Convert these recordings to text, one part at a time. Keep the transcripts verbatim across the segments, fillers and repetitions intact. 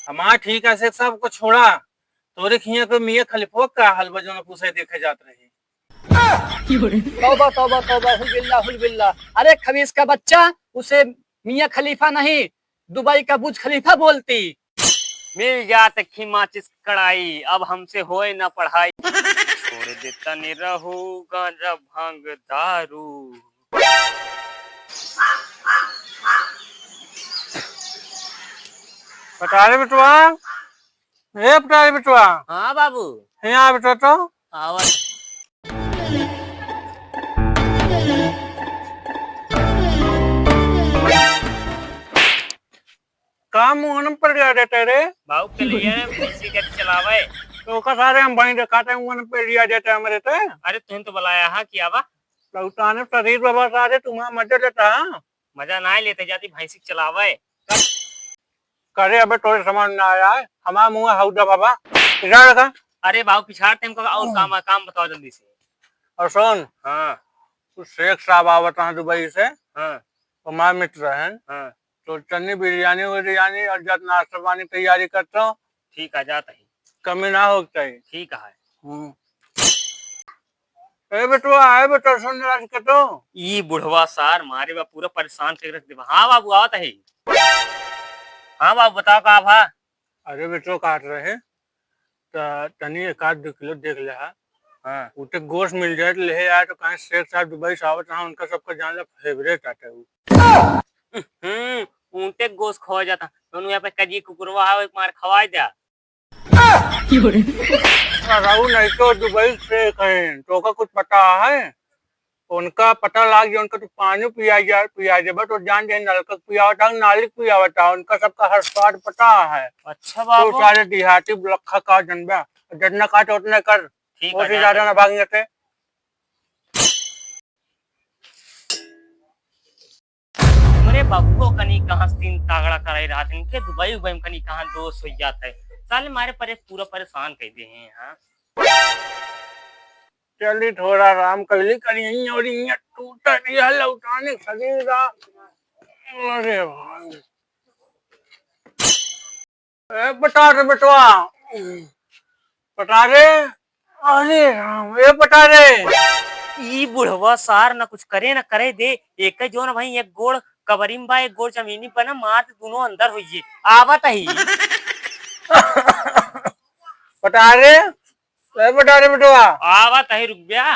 हमार ठीक है, शेख साहब को छोड़ा। तोरे खिया के मियाँ खलीफा का हाल बा, जौन पूछे देखे जात रही। तौबा, तौबा, तौबा, हुलबिल्ला, हुलबिल्ला। अरे खबीस का बच्चा, उसे मियाँ खलीफा नहीं, दुबई का बुर्ज खलीफा बोलती। मिल जात खी माचिस कड़ाई, अब हमसे होए ना पढ़ाई। छोड़ दे तनी रहू गांजा भांग दारू। पटारे बिटवा, ए पटारे बिटवा। हाँ बाबू। यहाँ आ बेटा तो। आवत। का मुंह में पड़ गया देते रे? बाबू के लिए भैंसी के चलावे। तो ओका सारे हम वहीं दिखाते हैं, मुंह में पड़ गया देते हमरे ते। अरे तुम तो बुलाया हा कि आवा। लौटाने शरीर बाबा सारे तुम्हारा मजा लेता है। मजा ना लेते जाती भैंसी के चलावे। करे अबे तोरे समझ ना आया है, हमारा मुंह हौदा बाबा, पिछाड़ का। अरे बाबू पिछाड़ तेम का और काम, काम बताओ जल्दी से। और सुन, हाँ। कुछ शेख साहब आवत हैं दुबई से, हाँ। हमारे मित्र हैं, हाँ। तो चन्नी बिरयानी विरयानी और जब नाश्ता पानी तैयारी करता हूँ। ठीक है, जाता ही। कमी ना हो चाहिए। ठीक है। हम्म। ए बेटवा, ए बेटवा, सुन जरा के तो। ई बुढ़वा सार मारे बा पूरा परेशान करके रख देबा। हाँ बाबू, आवत है। हाँ बाबू, बताओ का भा? अरे बेटवा, काट रहे त तनी एक आध दो किलो देख ले हा। हाँ। उठे गोश्त मिल जाए तो ले आए तो कहीं शेख साहब दुबई से आवत रहा, उनका सबका जान ला फेवरेट आटे उ। हम्म, ऊंटे गोश्त खवा जाता। दोनों यहाँ पे कजी कुकुरवा है, एक मार खवाए द्या। अरे उ नहीं तो दुबई से कहीं, तो का कुछ पता है? उनका पता लाग जाए, उनका तो पानी पिया जा, पिया देबा तो जान जाए, नलका के पियावत है, नाली के पियावत है, उनका सबका हर स्वाद पता है। अच्छा तो बाबू। सारे देहाती लखा का जनबा, जितना काटे उतने कर, ठीक है, ओसे ज्यादा ना भागेंगे ते। हमरे बाबुओ कनी कहाँ सीन तागड़ा कराई रहत, इनके दुबई उबई में कनी कहाँ दोष हो जात है। साले मारे पर एक पूरा परेशान कर दे हैं, हाँ। चली थोड़ा आराम कर ली, करी यहीं और यहीं टूटा दिया लौटाने शरीर का। अरे भाई। ए, पटारे बेटवा। पटारे। अरे राम, ए पटारे। ई बुढ़वा सार न कुछ करे न करे दे। एक जोन भाई, एक गोड़ कबरी में बा, एक गोड़ जमीनी पर ना, मार दोनों अंदर होइए। आवत ही। पटारे। ए पटारे बेटवा। आवत ही, रुक गया।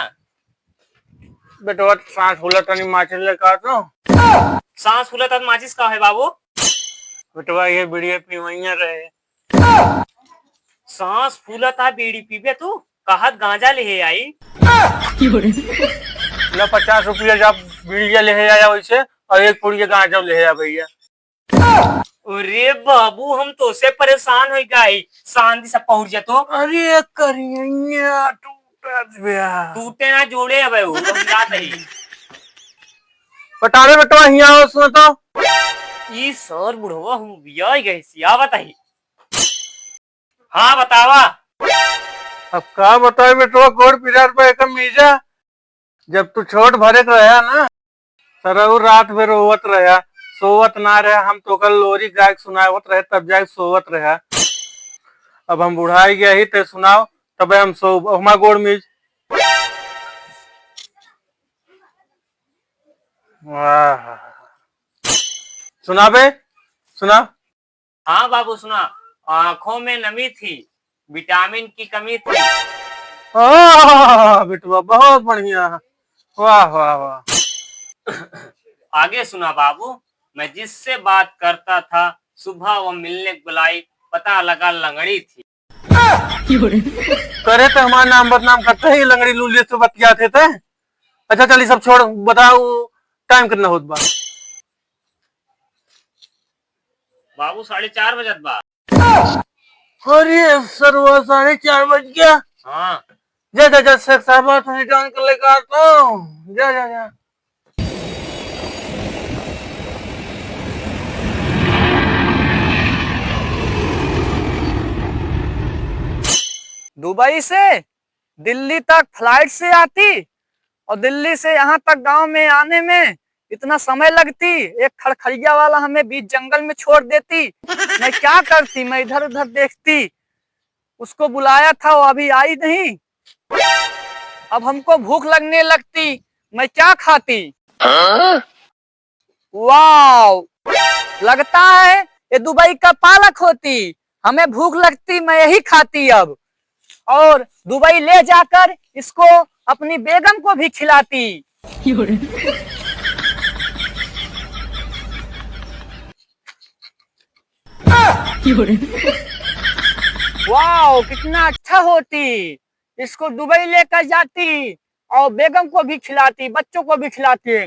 बेटवा, सांस फूला तनी माचिस लेकर आ तो। सांस फूला तनी माचिस का है बाबू? बेटवा, ये बीड़िया पीवैया रहे। सांस फूला था, बीड़ी पीबे तू? कहत गांजा ले आई। ला पचास रुपया जब बीड़िया ले आया वैसे, और एक पुड़िया गांजा ले आया भैया। अरे बाबू, हम तोसे परेशान होइ गए। शांति से पहुंच जा तो। अरे करिया टूटत बया। टूटे ना जोड़े अबे, वो हम जात ही। पटारे बेटवा, हियाँ आओ, सुनो तो। ई सर बुढ़वा हम बियाह गए सियावत ही। हाँ, बतावा। अब का बताई बेटवा, गोड़ पिरार पे एक मीजा। जब तू छोट भरे के रहा ना, सरऊ रात भर रोवत रहा, सोवत ना रहा, हम तोकर लोरी गाय के सुनावत रहे, तब जाए सोवत रहा। अब हम बुढ़ाई गया ही, ते सुनाओ, तबे हम सो, हमार गोड़ मीज। वाह। सुनाबे, सुना। हाँ बाबू, सुना, आँखों में नमी थी, विटामिन की कमी थी। आह, बेटवा, बहुत बढ़िया। वाह, वाह, वाह। आगे सुना बाबू, मैं जिससे बात करता था, सुबह वो मिलने बुलाई, पता लगा लंगड़ी थी। करे तो हमार नाम बदनाम करता है, ये लंगड़ी लूलिया से बतियाते थे। अच्छा चल, ये सब छोड़, बताओ टाइम कितना होत बा? बाबू, साढ़े चार बजत बा। अरे सरवा, साढ़े चार बज गया। हाँ। जा, जा, जा, शेख साहब, तुम्हें जान कर लेकर आता हूँ। जा, जा, जा। दुबई से दिल्ली तक फ्लाइट से आती और दिल्ली से यहाँ तक गांव में आने में इतना समय लगती, एक खड़खड़िया वाला हमें बीच जंगल में छोड़ देती, मैं क्या करती? मैं इधर उधर देखती, उसको बुलाया था, वो अभी आई नहीं। अब हमको भूख लगने लगती, मैं क्या खाती? वाओ, लगता है ये दुबई का पालक होती। हमें भूख लगती, मैं यही खाती अब, और दुबई ले जाकर इसको अपनी बेगम को भी खिलाती। वाओ, कितना अच्छा होती, इसको दुबई लेकर जाती और बेगम को भी खिलाती, बच्चों को भी खिलाती।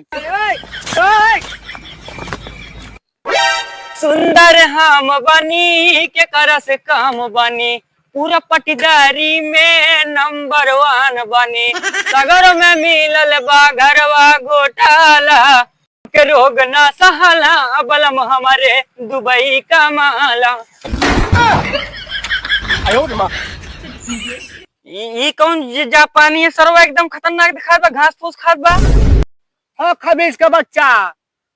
सुंदर हम बनी, के करस काम बनी, पूरा पटीदारी में नंबर वन बनी। सगर में मिलल बा घरवा घोटाला, के रोग ना सहाला, बलम हमारे दुबई का माला। आयो रे माँ। ई, ई कौन जे जापानी है सरवा, एकदम खतरनाक दिखात बा, घास फूस खात बा। हो खबीस का बच्चा,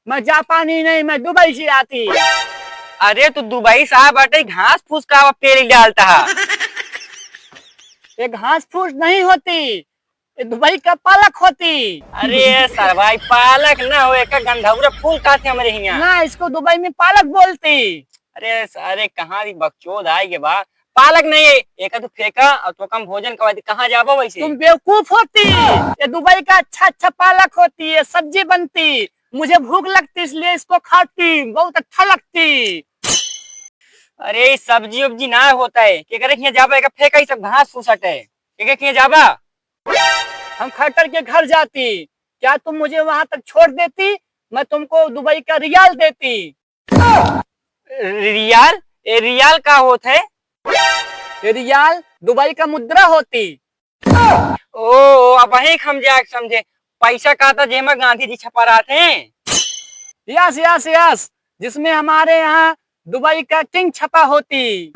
मैं जापानी नहीं, मैं दुबई से आती। अरे तू दुबई से आ बाटे, घास फूस का पेड़ डालता है। ये घास फूस नहीं होती, ये दुबई का पालक होती। अरे सरवा, ई पालक ना हो, एका गंधौरा फूल कहते हमरे हियाँ। ना, इसको दुबई में पालक बोलती। अरे सारे, कहाँ दी बकचोद आए गे बा? पालक नहीं है, एका तू फेंका और तो कम भोजन कवा दी। कहाँ जाबो वैसे? तुम बेवकूफ होती। ये दुबई का अच्छा अच्छा पालक होती है, सब्जी बनती, मुझे भूख लगती इसलिए इसको खाती, बहुत अच्छा लगती। अरे ई सब्जी उब्जी ना होता है, केकरे हियाँ जाबा, एका फेंका, ई सब घास फूस हटे, केकरे हियाँ जाबा? हम खट्टर के घर जाती, क्या तुम मुझे वहां तक छोड़ देती? मैं तुमको दुबई का रियाल देती। रियाल? ए, रियाल का होत है? ये रियाल दुबई का मुद्रा होती। ओ, अब वही हम जाके समझे, पैसा कहता जेमा गांधी जी छपा रहा थे। यस यस यस, जिसमें हमारे यहाँ दुबई का किंग छपा होती।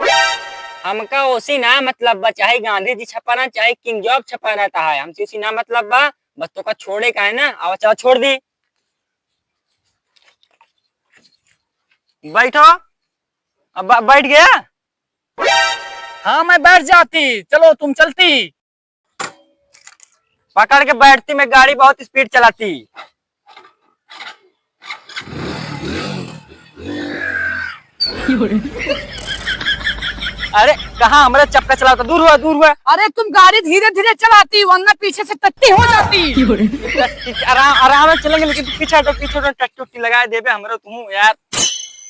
हमका उसी ना मतलब बा, चाहे गांधी जी छपा रहा, चाहे किंग जॉब छपा रहता है, हमसे उसी ना मतलब बा। बस तोका छोड़े का है ना, आवा चला छोड़ दी। बैठो। अब ब-, बैठ गया? हाँ, मैं बैठ जाती। चलो, तुम चलती। पकड़ के बैठती, मैं गाड़ी बहुत स्पीड चलाती। अरे, कहाँ हमरा चक्का चलाता? दूर हुआ, दूर हुआ। अरे, तुम गाड़ी धीरे धीरे चलाती, वरना पीछे से टट्टी हो जाती। आराम, आराम से चलेंगे, लेकिन पीछे हटो, पीछे हटो, टट्टी उट्टी लगा देबे हमरो तू यार।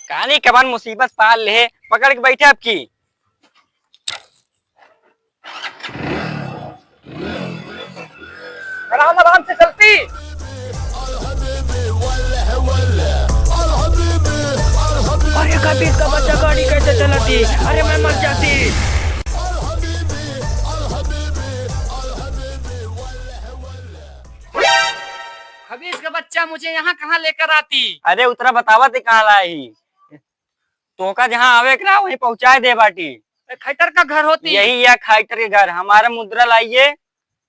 कानी कबान मुसीबत पाल ले, पकड़ के बैठे आपकी। आराम, आराम से चलती। अरे, खबीस का बच्चा गाड़ी कैसे चलाती? अरे, मैं मर जाती। खबीस का बच्चा, मुझे यहाँ कहाँ लेकर आती? अरे, उतरा, बतावा ते कहाँ लाई। तोका जहाँ आवे के रहा, वहीं पहुँचाए दे बाटी। ए, खैटर का घर होती। यही है खैटर के घर। हमारा मुद्रा लाइए।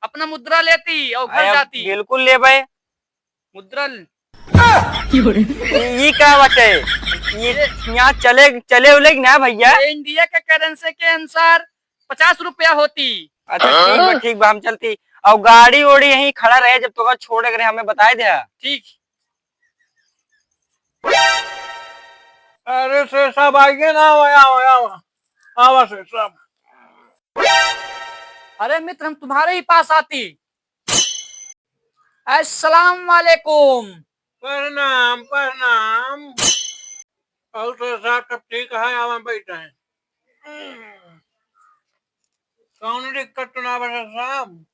अपना मुद्रा लेती और घर अरे, जाती। बिल्कुल लेबे। मुद्रा ल- ई, ई का बाटे? ई ये यहाँ चले, चले उले कि ना भैया? ये इंडिया के करेंसी के अनुसार पचास रुपया होती। अच्छा, ठीक बा, ठीक बा, हम चलती। और गाड़ी ओड़ी यहीं खड़ा रहे, जब तोका छोड़े के रहे, हमें बताए दे। ठीक। अरे सेठ साहब, आइए ना, आवा, आवा, आवा, आवा सेठ साहब। अरे मित्र, हम तुम्हारे ही पास आती। अस्सलाम वालेकुम। प्रणाम, प्रणाम। और सेठ साहब, सब ठीक है? आवा, बैठे हैं। कौन दिक्कत तो ना बा साहब?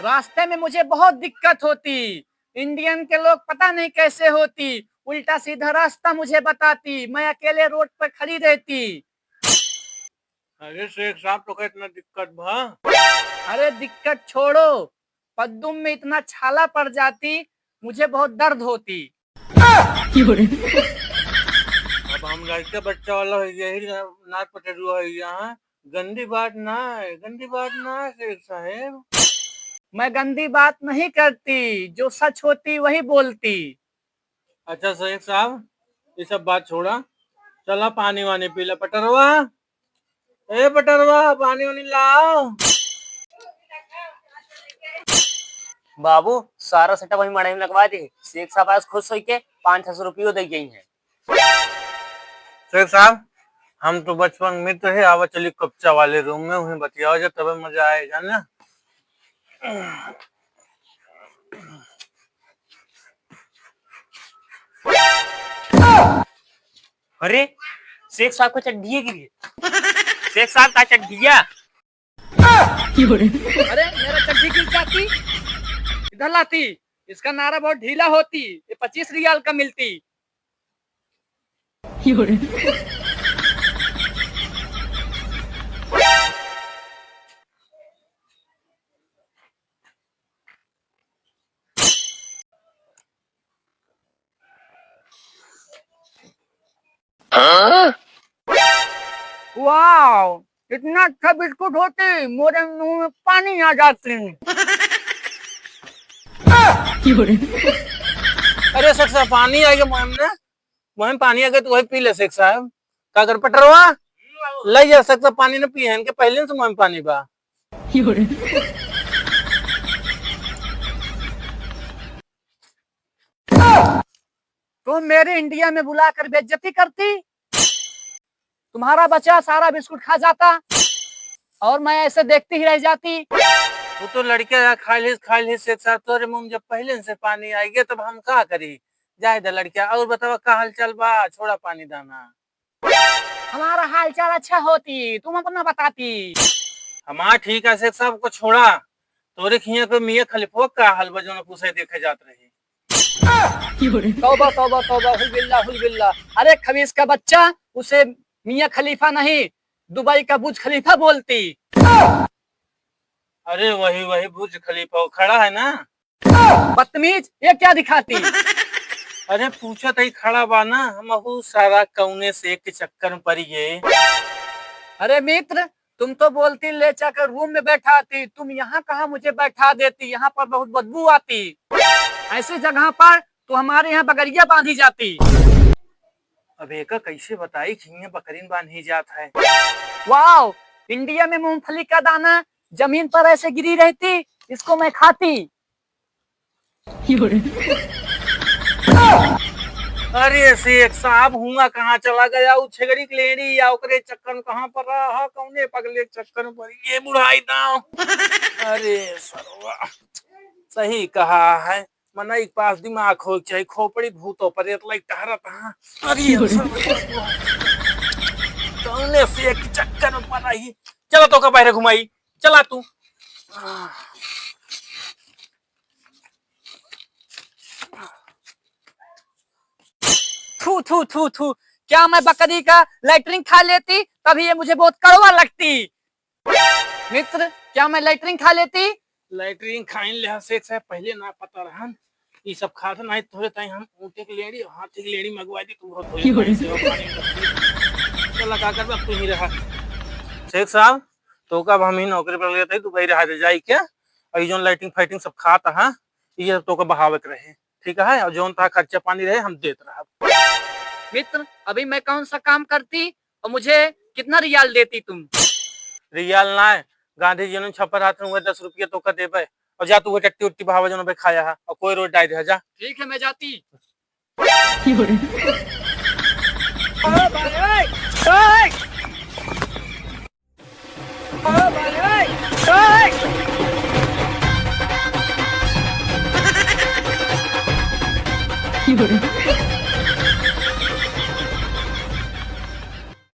रास्ते में मुझे बहुत दिक्कत होती। इंडियन के लोग पता नहीं कैसे होती, उल्टा सीधा रास्ता मुझे बताती, मैं अकेले रोड पर खड़ी रहती। अरे सेठ साहब, तोका इतना दिक्कत बा? अरे दिक्कत छोड़ो, पद्दुम में इतना छाला पड़ जाती, मुझे बहुत दर्द होती। अब हम लड़के बच्चा वाला है, यही ना, नाच पटेलू है यहाँ। गंदी बात ना है, गंदी बात ना है शेख साहेब। मैं गंदी बात नहीं करती, जो सच होती वही बोलती। अच्छा शेख साहब, ये सब बात छोड़ा, चला पानी वानी पी ला। पटरवा, ए पटरवा, पानी वानी लाओ। बाबू, सारा setup वहीं मड़ई में लगवा दी। शेख साहब आज खुश होइके पाँच छह सौ रुपयो दे गई हैं। शेख साहब, हम तो बचपन मित्र है, आवा चली कच्चा वाले room में, वहीं बतियावा जा, तबे मजा आए, जाने। अरे, शेख साहब का चड्ढिया गिरी है। शेख साहब का चड्ढिया। अरे, मेरा चड्ढी गिर जाती, इधर लाती। इसका नारा बहुत ढीला होती, ये पच्चीस रियाल का मिलती। वाओ, इतना अच्छा बिस्कुट होती, मोरे मुंह में पानी आ जाती। अरे शेख साहब, पानी आ गया मुंह में, मुंह में पानी आ गया तो वही पी ले शेख साहब। का कर पटरवा, ले जा शेख साहब, पानी न पिए, इनके पहले से मुंह में पानी बा। तुम मेरे इंडिया में बुलाकर बेइज्जती करती, तुम्हारा बच्चा सारा बिस्कुट खा जाता और मैं ऐसे देखती ही रह जाती। तू तो लड़का है, खा लिस, खा लिस एक साथ, तोरे मुंह में जब पहले से पानी आई गया तब हम का करी? जाए दे लड़का, और बतावा का हाल चाल बा? छोड़ा पानी दाना। हमारा हाल चाल अच्छा होती, तुम अपना बताती। हमार ठीक है, शेख साहब को छोड़ा। तोरे खिया पे मियाँ खलीफा का हाल बा, जौन पूछे देखे जात रही। तौबा, तौबा, तौबा, हुलबिल्ला, हुलबिल्ला। अरे खबीस का बच्चा, उसे मियाँ खलीफा नहीं, दुबई का बुर्ज खलीफा बोलती। अरे वही, वही बुर्ज खलीफा, वो खड़ा है ना? बदतमीज, ये क्या दिखाती? अरे पूछत ही खड़ा बा ना, हमहू सारा कौने से एक चक्कर में पड़ी गए। अरे मित्र, तुम तो बोलती ले जाकर रूम में बैठाती, तुम यहाँ कहाँ मुझे बैठा देती? यहाँ पर बहुत बदबू आती। ऐसी जगह पर तो हमारे यहाँ बकरियां बांधी जाती। अब एका कैसे बताई कि हियां बकरीन बांधी जात है? वाओ, इंडिया में मूंगफली का दाना जमीन पर ऐसे गिरी रहती, इसको मैं खाती। अरे शेख साहब, हुआ कहाँ चला गया उ छेगड़ी के लेड़ी, या ओकरे चक्कर में कहाँ पर रहा, कौने पगले के चक्कर में पड़ी ये बुढ़ाई दाव। अरे सरवा, सही कहा है, मनई के पास दिमाग हो चाहे खोपड़ी भूतों पर एतलाई टहरत हाँ। अरे सरवा, कौने से एक चक्कर में पड़ा ही। चला तोका बाहर घुमाई, चला तू। थू, थू, थू, थू। क्या मैं बकरी का लैट्रिन खा लेती, तभी ये मुझे बहुत कड़वा लगती। मित्र, क्या मैं लैट्रिन खा लेती? लैट्रिन खाइन ले शेख साहब, पहले ना पता रहन। ई सब खात नहीं तोरे ताई हम ऊँटे के लेड़ी, हाथी के लेड़ी मंगवा दी, तू बहुत धोए पानी से पानी। चला का करबा, तू ही रहा। शेख साहब, तो का अब हम ही नौकरी पर लेते हैं, तू भाई रहा दे जाई क्या? और ये जौन लाइटिंग फाइटिंग सब खात हा, ये सब तोका बहावे के रहे, ठीक है? और जौन तहा खर्चा पानी रहे, हम देत रहब। मित्र, अभी मैं कौन सा काम करती और मुझे कितना रियाल देती तुम? रियाल ना है, गांधी जी ने छप्पर हाथ में हुए दस रुपये तोका देबे, और जा तू वो टट्टी उट्टी बहावे जौन बे खाया है, और कोई रोज डाल दे जा। ठीक है, मैं जाती।